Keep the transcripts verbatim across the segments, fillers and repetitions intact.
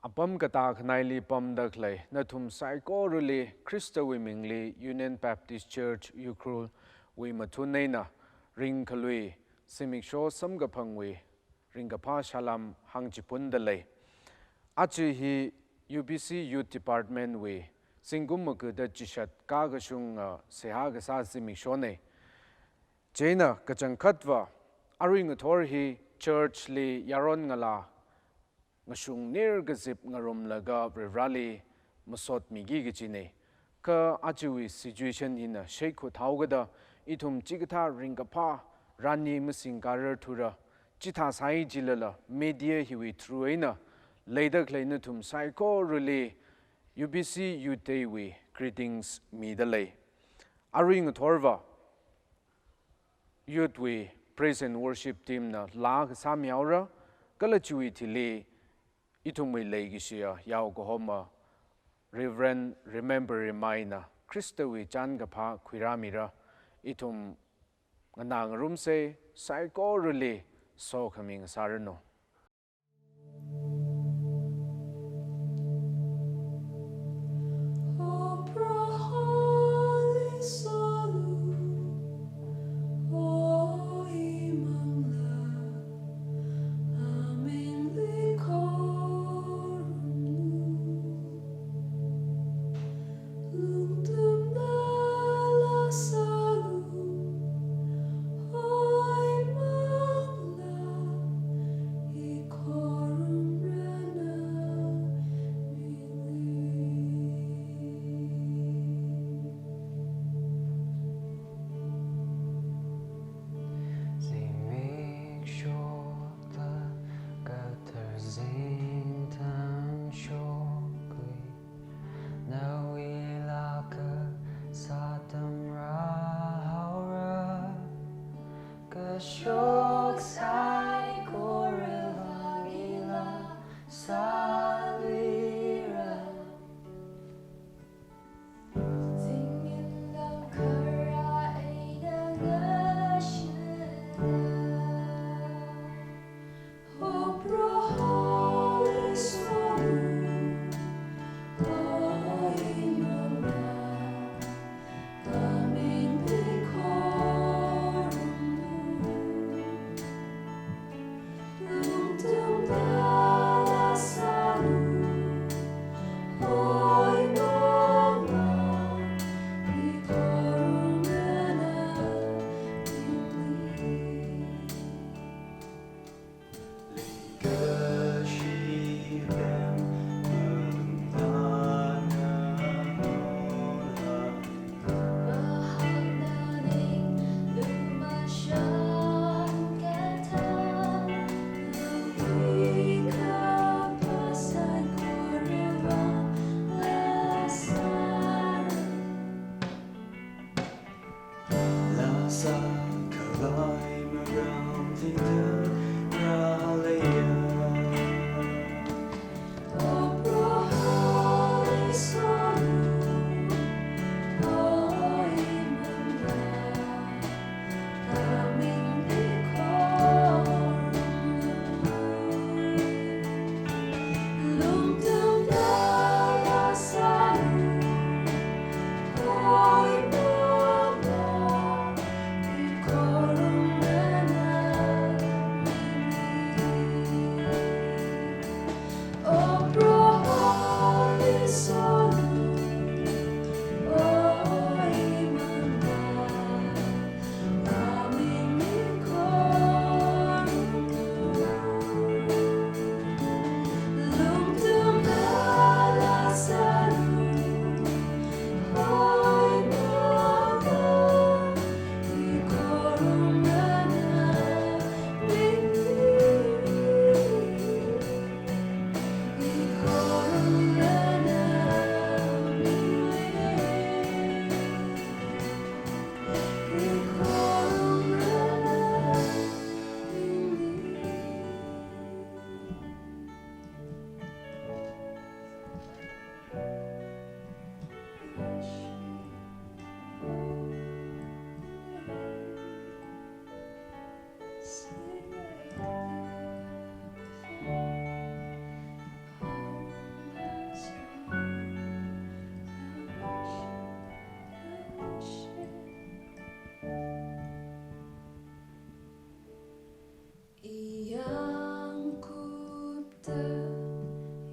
Apam katā khanaili pamda khalei nathum saikorali Khristawui mingli Union Baptist Church Ukhrul wui mathun eina ringkhalui zimiksho samkaphangwui ringkaphā salam hāngchipunda lei. Aja hi U B C Youth Department wui zingkum magada chishat kakashunga seihā kasā zimikshonei. Chieina kachangkhatva arui ngathor hi church li yaron ngalā ngashung nirkazip ngarumlaga Varivarali masotmiki kajinei. Kha ajawui situation hina sheikhut haokada ithum chikathā ringkaphā rani masingkarar thura, chithāsai jilala media hiwui through eina leida khalei nathum saikorali U B C Youth Day wui greetings mida lei. Arui ngathorva Youth wui Praise and Worship Team na laa kasā mihaora, kala chiwui thili ithumwui leikashiya yaokahoma Reverend Remember Rimaina Khristawui chānkaphā khuirāmira. Ithum nganā ngarumsei, saikorali sokhami ngasāranu. Zimiksho thāda kathar zingtang shokli, nawuila kasā atam rāhaora. Kashok saikora vang ila sāluira. Zingin lam kharā eina ngashila.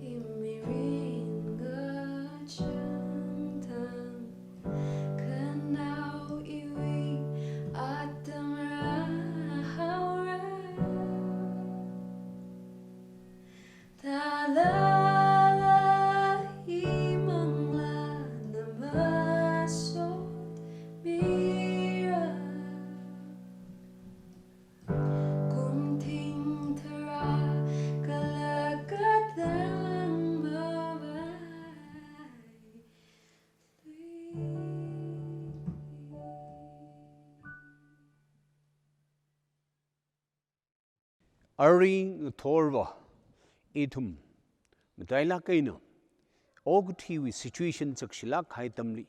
Imirin kachangtang, khanao iwui atam rāhaora. Thalala imanglāna masotmira. Kum thingtharā kala katang mavailui. Arui ngathorva ithum matailāk eina okathuiwui situation chakshilāk kahai atamli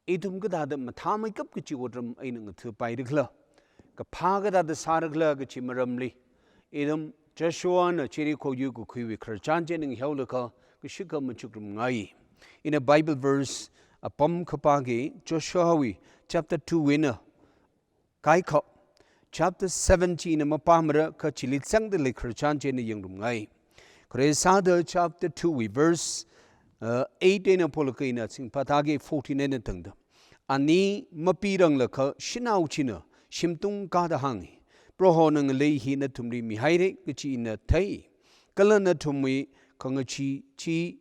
ithum kathāda mathāmeikap kachi otram eina ngathapaira khala, kaphā kathāda sāra khala kachi maramli, ithum Joshuana Jericho yur kakhuiwui khararchan chi ninghaolaga kashika machukngarumngai. Ina Bible verse apam kapāki, Joshuawui chapter two wui eina kaikha, chapter seventeen na mapāmara kha chili zangda lei khararchan chi eina yangngarumngai. Khare sāda chapter two wui verse, uh, eight eina pholaga ina singphathāki fourteen eina tangda. Ani mapiranglakha shanao china shimtung kāda hāngi, Prohona ngalei hi nathumli mihaira kachi ina thei. Kala nathumwui khangachee chi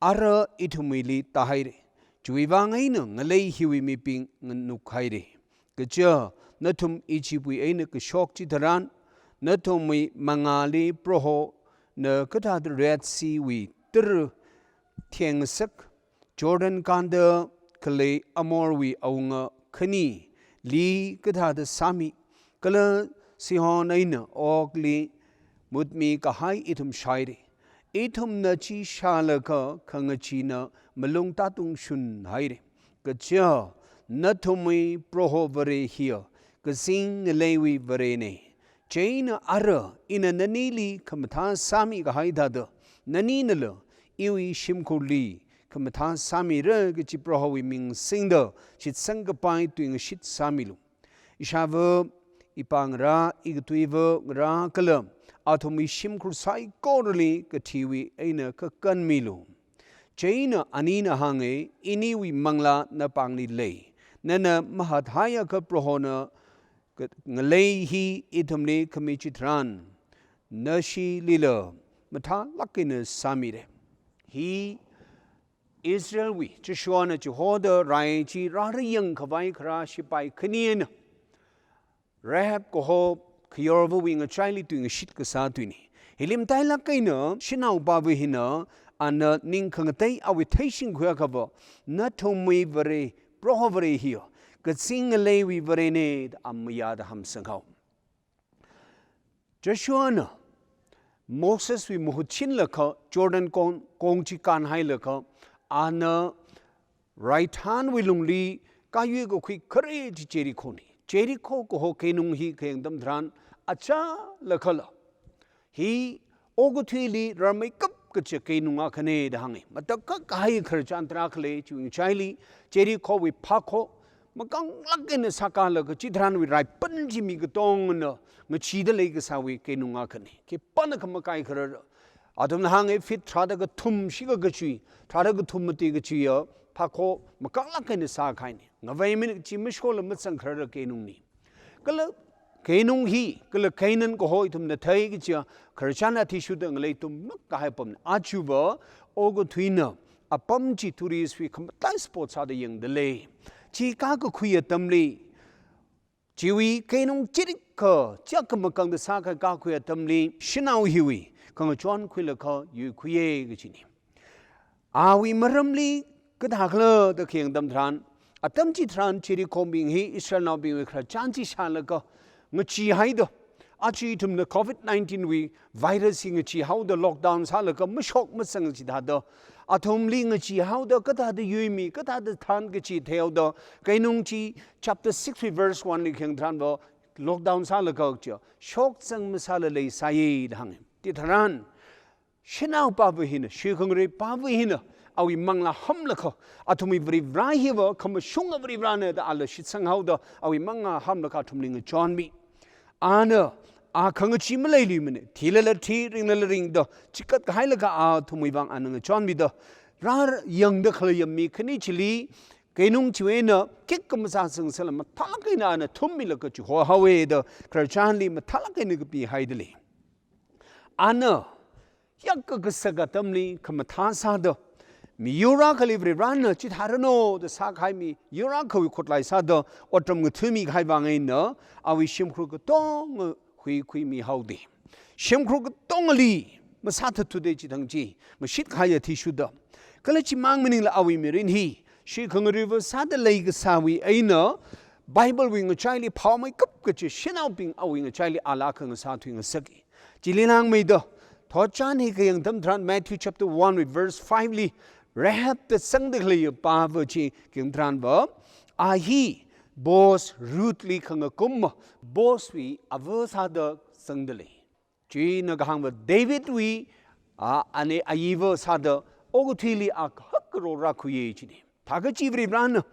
ara ithumwuili tāhaira. Chiwui vang eina ngalei hiwui mibing nganukhaira. Kaja nathum Egyptwui eina kashok chitharan, nathumwui mangāli Prohona kathāda Red Seawui tara theingasak, Jordan kānda khalei Amorwui awunga khanili kathāda sāmi, kala Sihon eina Ogli mutmi kahai ithum shāhaira. Ithumna chi shālaga khangacheena malung tātungshun haira. Kaja nathumwui Proho Vare hiya kazing ngaleiwui Varena. Chieina ara ina nanili khamathā sāmi kahai thāda, naninala iwui shimkhurli khamathā sāmira kachi Prohowui ming singda shitsang kapai tuingashit sāmilu. Ishāva, ipāngarā, ikathuiva ngarā kala athumwui shimkhur saikorali kathiwui eina kakanmilu. Chieina anina hānga, iniwui manglā napāngli lei. Nana mahathaiakha Prohona ka-, ngalei hi ithumli khami chitharan, nashilila mathālāk eina sāmira. Hi Israelwui, Joshuana chihoda rai chi rāra yangkhavai kharā shipai khani eina, Rahab kaho khayorvawui ngachaili tuingashit kasā tuina. Hili matailāk eina shanaopava hina, ana ning khangatei awui theishingkhuiakhava, nathumwui Vare, Proho Vare hiya kazing ngaleiwui Varena da amayāda hamsanghaowa. Joshuana Moseswui mahut chinlaga Jordan kong, kong chi kānhailaga, ana Raithanwui lungli kāyui kakhui khare chi Jerichona. Jericho kaho keinung hi khayang atam tharan, achālakhala hi okathuili rarmeikap kachi keinung akhana da hānga. Matakhak kahai khararchan tarākha lei, chiwui ngachaili Jerichowui phakho makanglāk eina sākalaga chitharanwui raipan chi mi katongna ngacheeda leikasāwui keinung akhana. Khipānakha makai kharara. Athumna hānga feet tharāda kathum shikha kachui, tharāda kathum mati kachuiya phakho makanglāk eina sākahaina. Ngavei minute chi mashola mazang kharara keinungna. Kala keinung hi, kala Canaan kaho ithumna thei kachiya khararchan athishurda ngalei tumlāk kahai apamna. Ajava okathuina apam chi tourist wui khamatai spot sāda yangda lei. Chi kākakhui atamli, chiwui keinung chirikha, chiyākha makangda sākahai kākhui atamli, shanao hiwui khangachon khuilaga yuikhuiya kachina. Awui maramli kathākhala da khayang atam tharan, atam chitharan Jerichobing hi Israelnaobingwui khararchan chi shālaga ngacheehaida, aja ithumna covid nineteen wui virus hi ngacheehaoda lockdown sālaga mashok mazang chithāda, athumli ngacheehaoda kathāda yuimi, kathāda thān kachi theihaoda, keinung chi chapter six wui verse one li khayang tharanva lockdown sālaga kachi shokzang masāla leisāya da hānga. Chitharan shanaopava hina, shikhangareipava hina, awui manglā hamlaga, athumwui Varivara hiva khamashunga Varivarana da ala shitsanghaoda, awui manglā hamlaga athumli ngachonmi. Ana A khangachee maleiluimana, thilala thi, ringlala ring da, chikat kahailaga athumwui vang ana ngachonmida, rāyangda khaleiya mi khani chili, keinung chiwui eina khikha masāsang sālala mathālāk eina ana thummilaga chihohaowa da, khararchanli mathālāk eina kapihaida lei. Ana, yaka kasak atamli khamathā sāda, miyur akhali Varivarana chithāranu da sākahai miyur akhawui khutlai sāda, otram ngathami kahai vang eina, awui shimkhur katonga huikhuimihaoda, shimkhur katongali masāthathuda chithang chi mashitkahai athishurda. Kala chimang maningla awui mirin hi, shikhangaruiva sāda leikasāwui eina, Bible wui ngachaili phāmeikap kachi shanaobing awui ngachaili ala khangasā thuingasaka. Chili langmeida, thotchan hi kayang atam tharan Matthew chapter one wui verse five li, Rahab da zangda khaleiya pava chi kayang tharanva, a hi Boaz Ruth li khangakumma, Boaz wui ava sāda zangda lei. China kahāngva David wui, a, ane ayiva sāda okathuili a kahak karo rākhuiya china. Thākachi Varivarana,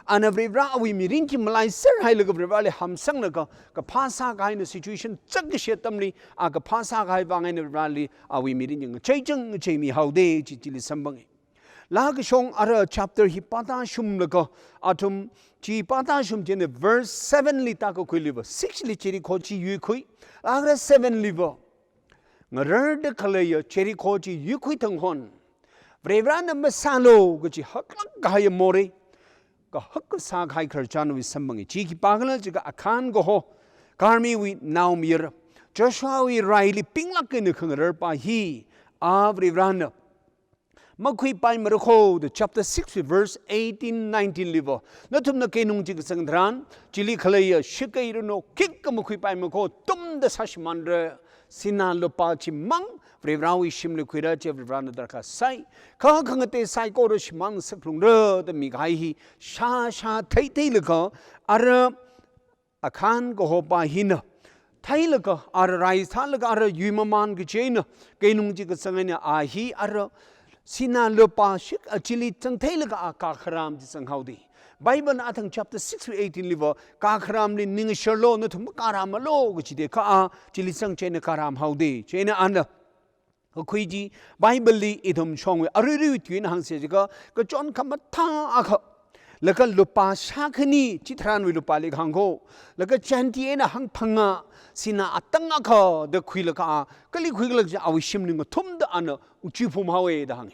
ana Varivara awui mirin chi malaiser hailaga Varivarali hamsanglaga, kaphā sākahaina situation chak kashi atamli, a kaphā sākahai vang eina Varivarali awui mirin chi ngacheichang ngacheimihaoda chi chili samphanga. Laa kashong ara chapter hi pātāshunglaga, athum chi pātāshung chieina verse seven li tākakhuiliva, six li Jericho chi yuikhui, ara seven liva, ngararda khaleiya Jericho chi yuikhui thang hon, Varivarana masālu kachi haklāk kahaiya morei, kahak kasā kahai khararchanwui samphanga. Chi khipākhala jiakha Achan kaho, Carmiwui naomayara, Joshuawui raili pinglāk eina khangararpa hi, a Varivarana makhuipaimara kho da chapter six verse eighteen, nineteen liva, nathumna keinung chi kazang tharan, chili khaleiya shakei rano khikha makhuipaima kho, tumda sāshimānra, sinā lupā chimang Varivarawui shimli khuira, chi Varivarana darkar sai, kha khangatei saikora shimān saklungra da mikahai hi, shā shā thei theilaga, ara Achan kahopa hina theilaga, ara rai sālaga, ara yuimamān kachi eina, keinung chi kazang eina, a hi ara sinā lupā shik a chili zang theilaga a kakharam chi zanghaoda. Bible na athang chapter six verse eighteen liva, kakharamli ning sharlo, nathum makaramalu kachi de kha a chili zang chieina karamhaoda. Chieina ana kakhui chi, Bible li ithum shongwui aruirui tui eina hāngsa jiakha, kachon khamathā akha, laga lupā shākhani, chitharanwui lupāli kahāng kho, laga chānti eina hangphangā, sinā atang akha da khuilaga a, kali khuilaga chi awui shimli ngathumda ana uchiphumhaowa da hānga.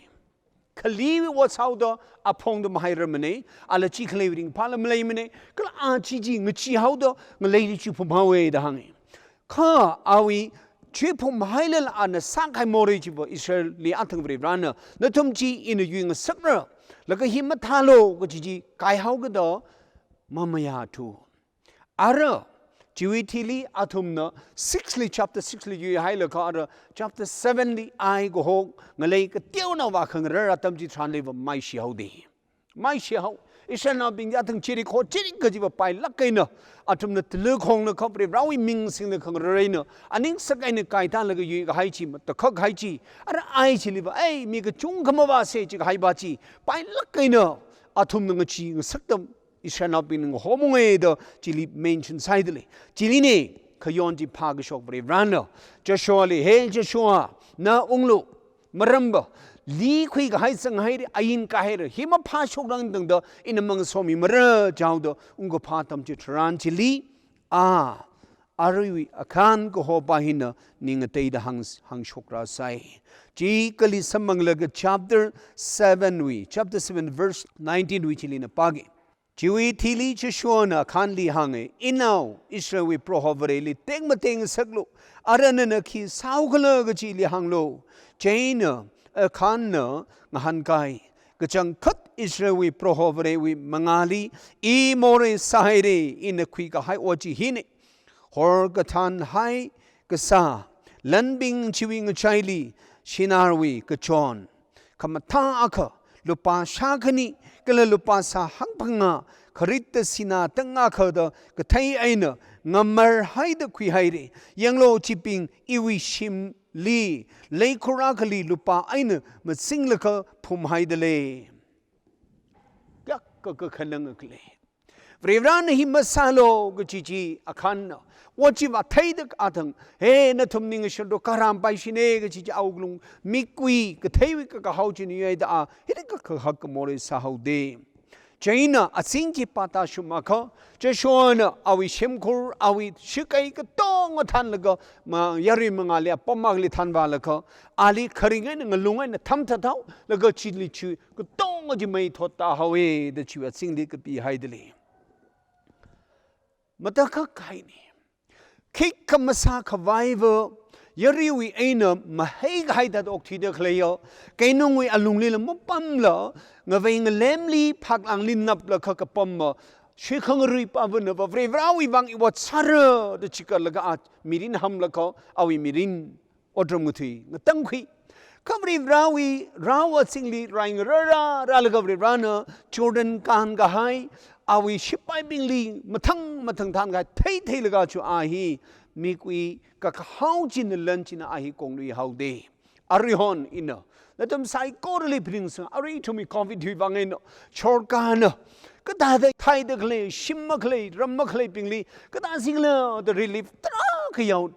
Khaliwui ot sāhaoda aphongda mahairarmana, ala chi khalei ringphāla maleimana, kala a chi chi ngacheehaoda ngaleili chiphumhaowa da hānga. Kha awui chiphumhailala ana sākahai morei chiva Israelli athang Varivarana, nathum chi ina yuingasakra, laga hi mathālu kachi chi kaihao kida mamayāthu. Ara, chiwui thili athumna six li, chapter six li yuihailaga ara chapter seven li ai kahok ngalei kateonao vākhangarar atam chitharanliva maishihaoda. Maishihao, Israelnaobing chi athang Jericho chirik kajiva pailāk eina, athumna tala khonglaga Varivarawui ming singlaga khangarar eina, aning sak eina kaitalaga yuikahai chi, matakhak kahai chi, ara ai chiliva, ei, mi kachungkha mavāsa chikahaiva chi, pailāk eina, athumna ngachee ngasaktam, Israelnaobingna ngahomunga da chili mention sāhaida lei. Chilina, khayon chi phākashok Varivarana Joshuali, he Joshua, na unglu, maramva, likhui kahai zanghaira, ain kahaira, hi maphāshokrang tangda ina mangasomimara jihaoda ungkaphā atam chitharan chili, a, aruiwui Achan kahopa hina ning ngateida hāng, hāngshokra sai. Chi kali samphanglaga chapter seven wui, chapter seven verse nineteen wui chili ina pāga. Chiwui thili Joshuana Achanli hānga, inao, Israelwui Proho Vareli tekmatei ngasaklu, ara nana khi sāhaokhala kachi ili hānglu. Chieina Achanna ngahānkai, kachangkhat Israelwui Proho Varewui mangāli, i morei sāhaira, ina khuikahai ot chi hina. Hor kathānhai kasā, lanbing chiwui ngachaili, Shinarwui kachon khamathā akha, lupā shākhani, kala lupā sā hangphangā, kharitta sinā tang akha da kathei eina ngamarhaida khuihaira. Yanglu, chibing iwui shimli, leikhur akhali lupā eina mazinglaga phumhaida lei. Kayākha kakhanang akha lei. Varivarana hi masālu kachi chi Achanna, ot chiva theida athang, he nathum ning shardo karam paishina kachi chi awui wuklung mikwui katheiwui kakahao chi niyai da a, hithāda kakahak kamorei sāhaoda. Chieina azing chi pātāshung akha, Joshuana awui shimkhur, awui shakai katonga thānlaga, ma yarui mangāli apam akhali thānvālaga, ali kharing eina ngalung eina thamthat haolaga chili chi katonga chi mei thottāhaowa da chiwui azingli kapihaidalei. Matakhak kahaina. Khikha masākhavaiva, yaruiwui eina mahai kahai thāda okthuida khaleiya, keinungwui alunglila mapamla, ngavei ngalemli phaklangli naplaga kapamma, shikhangarui pāvana va Varivarawui vang i ot sāra da chikatlaga a mirin hamlaga, awui mirin otram ngathui, ngatangkhui. Kha Varivarawui rao azingli rai ngarāra, rālaga Varivarana Jordan kānkahai, awui shipaibingli mathang mathang thānkahai, thei theilaga chu a hi mikwui kakahao china lan china a hi kongluihaoda. Aruihon ina, nathum saikorali phaningsang, arui ithumwui covid hiwui vang eina, sorkarna kathāda thaida khalei, shim makhalei, ram makhaleibingli, kathā singla da relief tarākha yao.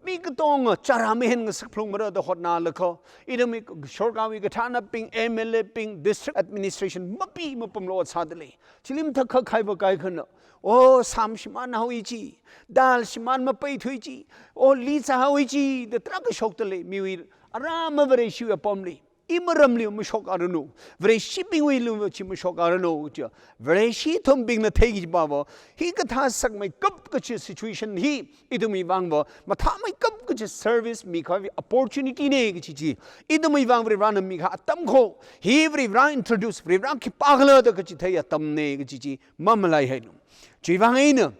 Mi katonga chara mahen ngasak phalungmara da hotnalaga, ithumwui sorkarwui kathānabing, M L A bing, district administration mapi mapamla ot sādalei. Chili matakhak kahaiva kaikhana, o, sam shimānhaowa chi, dal shimān mapeithui chi, o, li zāhaowa chi da tarākha shokdalei, miwui arā ma Vareshiwui apamli. I maramli mashokranu, Vareshibingwuili chi mashokranu, chi Vareshi ithumbingna theiki kajipava, hikathā sakmeikap kachi situation hi ithumwui vangva mathāmeikap kachi service mikhavai opportunity na kachi chi, ithumwui vang Varivarana mikahai atam kho, hi Varivara introduce, Varivara khipākhala da kachithei atamna kachi chi mamalaihainu. Chiwui vang eina,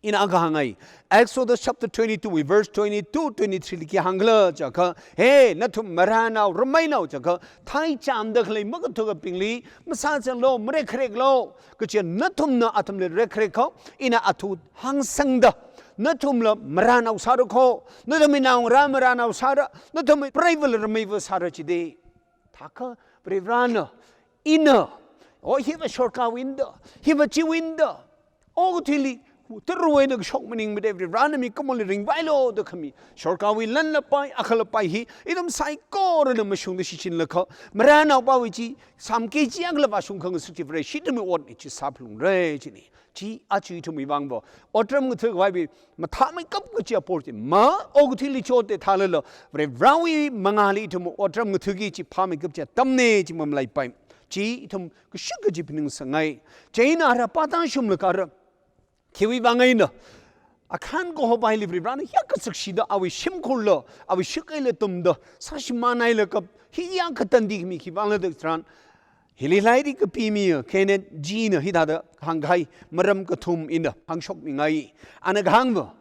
ina akha hāngngai. Exodus chapter twenty-two, verse twenty-two, twenty-three li khi hāngkhala jiakha, he, nathum marānao, rameinao jiakha, thai chamda khalei makathukabingli masāzanglu, marekkhareklu, kachi nathumna athumli rekkharek haowa, ina athum hāngsangda, nathumla marānao sāra kho, nathumwui naongarā marānao sāra, nathumwui preivala rameiva sāra chida. Thākha Varivarana, ina, o, hiva sorkarwui eina da, hiva chiwui eina da, okathuili, tara eina kashok maningmada, Varivarana mikumoli ringvailu da khami, sorkarwui lanla pai, akhala pai hi, ithum saikorana mashungda shichinlaga, marānao pāwui chi, sam kg akhala vāshung khangasak chi Vareshi ithumwui otna chi sāphalungra china. Chi aja ithumwui vangva otram ngathakhavaibing mathāmeikap kachi apor chi, ma okathuili chotda thālala, Varivarawui mangāli ithum otram ngathaki chi phāmeikap kachi atamna chi mamalaipai. Chi ithum kashik kaji phaningsangngai. Chieina ara pātāshunglaga ara, khiwui vang eina, Achan kahopaili Varivarana hiyākha sakshida awui shimkhurla, awui shakaila tumda, sāshimānhailaga, hiyākha tandi khami khivangla da tharan, hili lairik kapimiya Kenneth G na hithāda hāngkahai maram kathum ina hāngshokmingai. Ana kahāngva,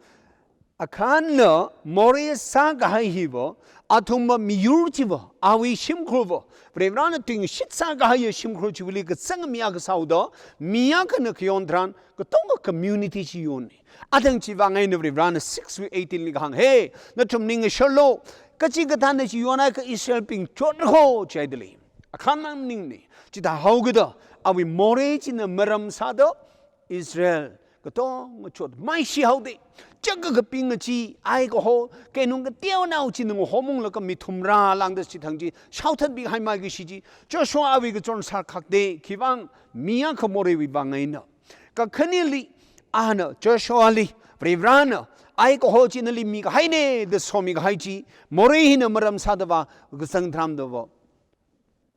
Achanna morei sākahai hiva, athumva miyur chiva, awui shimkhurva, Varivarana tuingashit sākahaiya shimkhur chiwuili kazang mi akha sāhaoda, mi akhana khayon tharan, katonga community chi yonna. Athang chiwui vang eina Varivarana six wui eighteen li kahāng, he, nathum ning ngasharlu, kachikathāna chi yonakha Israelbing chotlu kho jihaidalei. Achan maningna, chithāhaokida, awui morei china maram sāda, Israel katonga chot maishihaoda, chaka kapinga chi, ai kaho, keinung kateonao china ngahomunglaga mi thumrā lāngda chithang chi shaothatmihai mai kashi chi, Joshua awui kachon sākhakda, khiwui vang, mi akha moreiwui vang eina. Kakhaneli, ana Joshuali, Varivarana, ai kaho chi nali mikahaina da somikahai chi, morei hina maram sāda vākazang tharamda va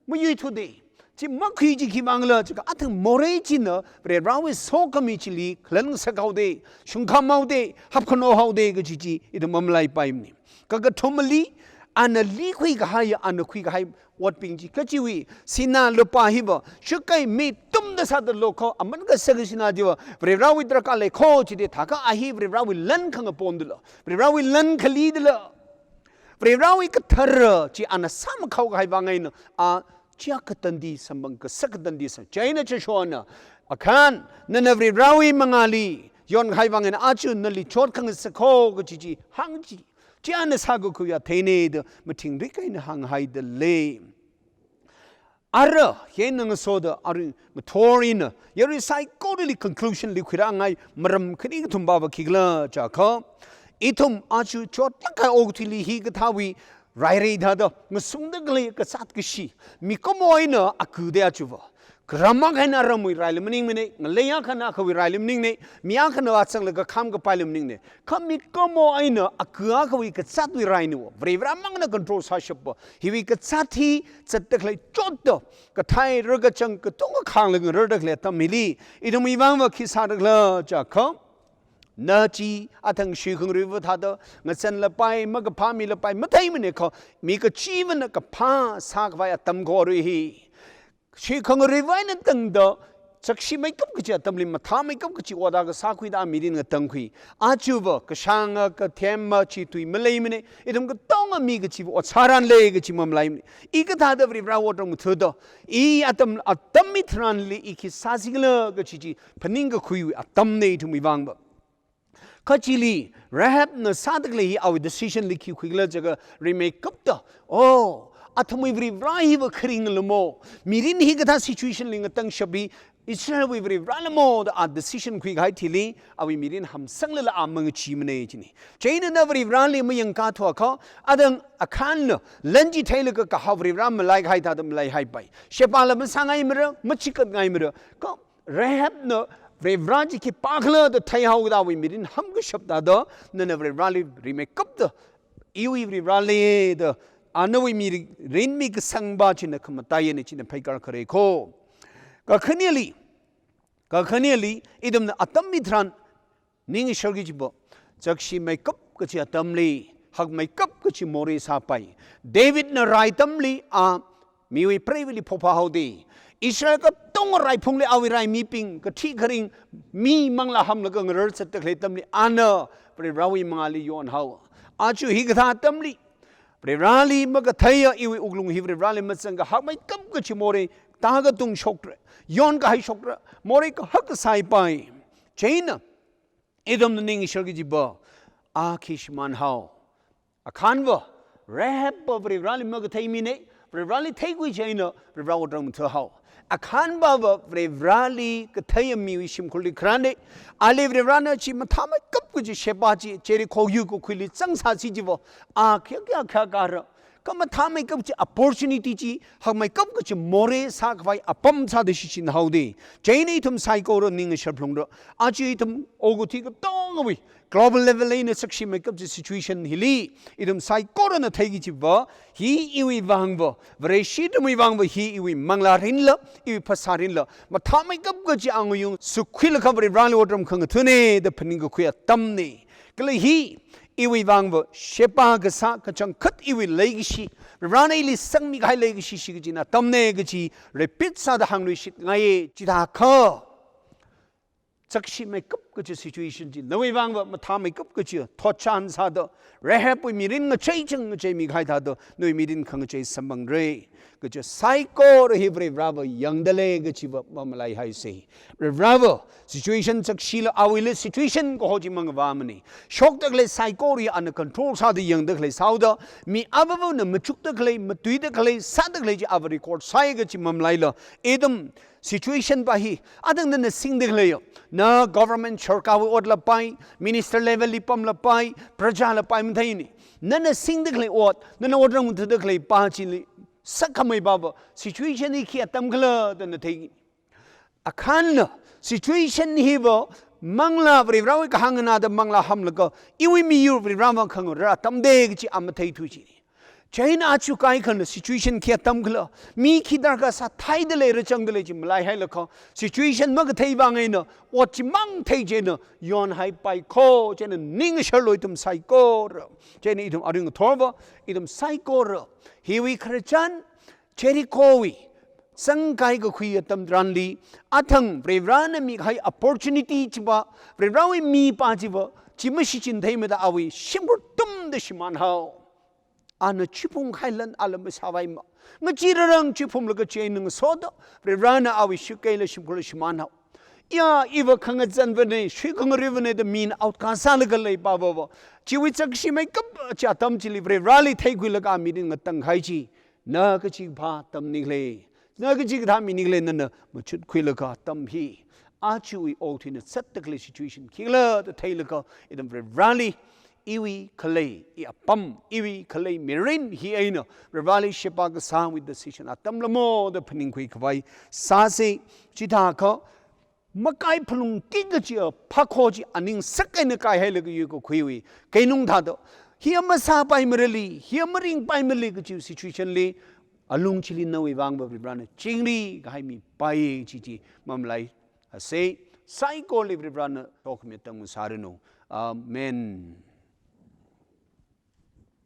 mayuithuda. Chi makhui chi khivangla jiakha athang morei china Varivarawui sokhami chili khalan ngasakhaoda, shungkhamhaoda, hapkhanohaoda kachi chi ithum mamalaipaimana. Kakathumali, ana likhui kahai, ana khuikahai otbing chi kachiwui, sinā lupā hiva, shakai mi tumda sāda lokho, aman kasak sinā chiva, Varivarawui drakhali kho chida thākha a hi Varivarawui lan khangapondala, Varivarawui lan khalidala, Varivarawui kathara chi ana sāmakhao kahai vang eina, a, chiyākha tandi samphang, kasak tandi sa. Chieina Joshuana, Achan, nana Varivarawui mangāli yonkahai vang eina, aja nali chot khangasak kho kachi chi hāng chi, chi ana sākakhuiya theina da mathingrik eina hānghaidalei. Ara, hi eina ngasoda, arui ngathor eina, yarui saikorali conclusion li khuirāngai maram khani kathum pava khikhala jiakha, ithum aja chotlāk kahai okathuili hikathāwui rairei thāda, ngasungda khalei kazāt kashi, mikumo eina aku da aja va. Kharam akha eina aramwui raili maningmana, ngalei akha eina akhawui raili maningna, mi akha eina vāzanglaga kham kapaili maningna. Kha mikumo eina aku akhawui kazātwui raina va. Varivarā mangna control sāshapa. Hiwui kazāt hi zatda khalei chotda, kathei rarkachang katonga khānglaga rarda khalei atam hili, ithumwui vang va khi sāda khala jiakha, na chi athang shuikhangaruiva thāda, ngazanlapai, makaphāmilapai, matheimana kha, mi kachivana kaphā sākhavai atam kho arui hi. Shuikhangaruiva eina tangda, chakshimeikap kachi atamli, mathāmeikap kachi ot akha sākhuida mirin ngatangkhui. Aja va, kashānga, kathema, chi tui maleimana, ithum katonga mi kachiva ot sāranle kachi mamalaimana. I kathāda Varivarā otram ngathāda, i atam, atam hitharanli i khi sāsi khala kachi chi, phaningkakhuiwui atamna ithumwui vang va. Kha chili, Rahabna sāda khalei hi awui decision li khi khuikhala jiakha rimeikapta, oh, athumwui Varivarā hi va kharing lamo, mirin hikathā situation li ngatangshap hi Israelwui Varivarā lamo da a decision khuikahai thili, awui mirin hamsanglala a mangacheemana china. Chieina na Varivarāli mayangkathuakha, athang Akhanna lan chi theilaga kahao Varivarā malaikahai thāda malaihaipai. Shebala masāngaimara, machikatngaimara. Kha Rahabna Varivarā chi khipākhala da theihaoda awui mirin hamkashap thāda, nana Varivarāli rimeikapta, iwui Varivarāle da, a nawui mirin mikasangpa china khamataiyana china pheikar kharei kho. Kakhaneli, kakhaneli, ithumna atam hitharan, ningshar kajiva, chakshimeikap kachi atamli, hakmeikap kachi morei sāpai. Davidna rai atamli a miwui preivali phophā haoda. Israel katonga raiphungli awui raimibing, kathi kharing, mi manglā hamlaga ngarar zatda khalei atamli ana Varivarāwui mangāli yonhao. Aja hikathā atamli, Varivarāli makatheiya iwui wuklung hi Varivarāli mazangakha hakmeikap kachi morei, tākatung shokra, yonkahai shokra, morei kahak kasāpai. Chieina, ithumna ningshar kajiva, a khi shimānhao. Akhanva, Rahabva Varivarāli makathei mina, Varivarāli theikhui chieina, Varivarā otram ngathāhao. Akhanva va Varivarāli katheiya miwui shimkhurli kharāna, ali Varivarāna chi mathāmeikap kachi Sheba chi, Jericho yur kakhuili zangsāsi jiva, a khayā khayā khayā kara, kha mathāmeikap kachi opportunity chi, hakmeikap kachi morei sākhavai apam sāda shichinhaoda. Chieina ithum saikora ningshar phalungra. Aja ithum okathui katongawui global level eina chakshimeikap kachi situation hili, ithum saikorana theiki kajiva, hi iwui vangva, Vareshi ithumwui vangva, hi iwui manglā rinla, iwui phasā rinla, mathāmeikap kachi angayung sukhuilaga Varivarāli otram khangathāna da phaningkakhui atamna. Kala hi, iwui vangva, Sheba kasā kachangkhat iwui leikashi, Varivarāna ili sangmikahai leikashi shikachin atamna kachi, repeat sāda hāngluishitngaiya, chithākha. Chakshimeikap kachi situation chi, nawui vangva mathāmeikap kachi thotchan sāda, Rahabwui mirin ngachei chang ngacheimikahai thāda, nawui mirin khangachei samphangra. Kachi saikora hi Varivarāva yangdalei kachiva mamalaihaisa. Varivarāva situation chakshila awuila situation kaho chi mangavāmana. Shokda khalei saikora hi ana control sāda yangda khalei sāhaoda, mi avāvana machukda khalei, matuida khalei, sāda khalei chi ava record sāi kachi mamalaila. Ithum situation pa hi, athang nana singda khalei yo, na government sarkarwui otlapai, minister level li pamlapai, prajalapai matheina. Nana singda khalei ot, nana otram ngathāda khalei pa chili, sakkhamei pava, situation hi khi atam khala da na thei. Akhanna, situation hiva, manglā Varivarāwui kahāng nganāda manglā hamlaga, iwui miyur Varivarāwui vang khangarar atamda kachi a matheithu china. Chieina aja kaikhana situation khi atam khala, mi khi darkar sāthaida lei, rāzangda lei chi malaihailaga, situation makathei vang eina, ot chimang thei chieina, yonhaipai kho, chieina ningsharlu ithum saikora. Chieina ithum arui ngathorva, ithum saikora. Hiwui khararchan, Jerichowui zangkahai kakhui atam tharanli, athang Varivarāna mikahai opportunity chiva, Varivarāwui mipa chiva, chi mashichin theimada awui shimkhur tumda shimānhao. Ana chiphumkahai lan ala masāvaimana. Ngacheerarang chiphumlaga chieina ngasoda, Varivarāna awui shikeila shimkhurla shimānhao. Ya, iva khangazanvana, shuikhangaruivana da mina outcast sālaga leipava va. Chiwui chakshimeikap kachi atam chili Varivarāli theikhuilaga mirin ngatangkahai chi, na kachi phā tamni khala, Na kachikathā mi ningli nana machutkhuilaga atam hi, ajawui okathuina zatda khalei situation khikhala da theilaga, ithum Varivarali, iwui khalei, i apam, iwui khalei mirin hi eina Varivarali sheba kasāwui decision atam lamo da phaningkhui khavai sāsa. Chithākha makai phalung kik kachi a phakho chi aning sak eina kaihailaga yuikakhuiwui keinung thāda, hi masāpaimarali, hi maringpaimali kachi situation li, alung chili nawui vangva Varivarana chingri kahai mipai chi chi mamalai ase. Saikorali Varivarana sokhami tang sāranu. Amen.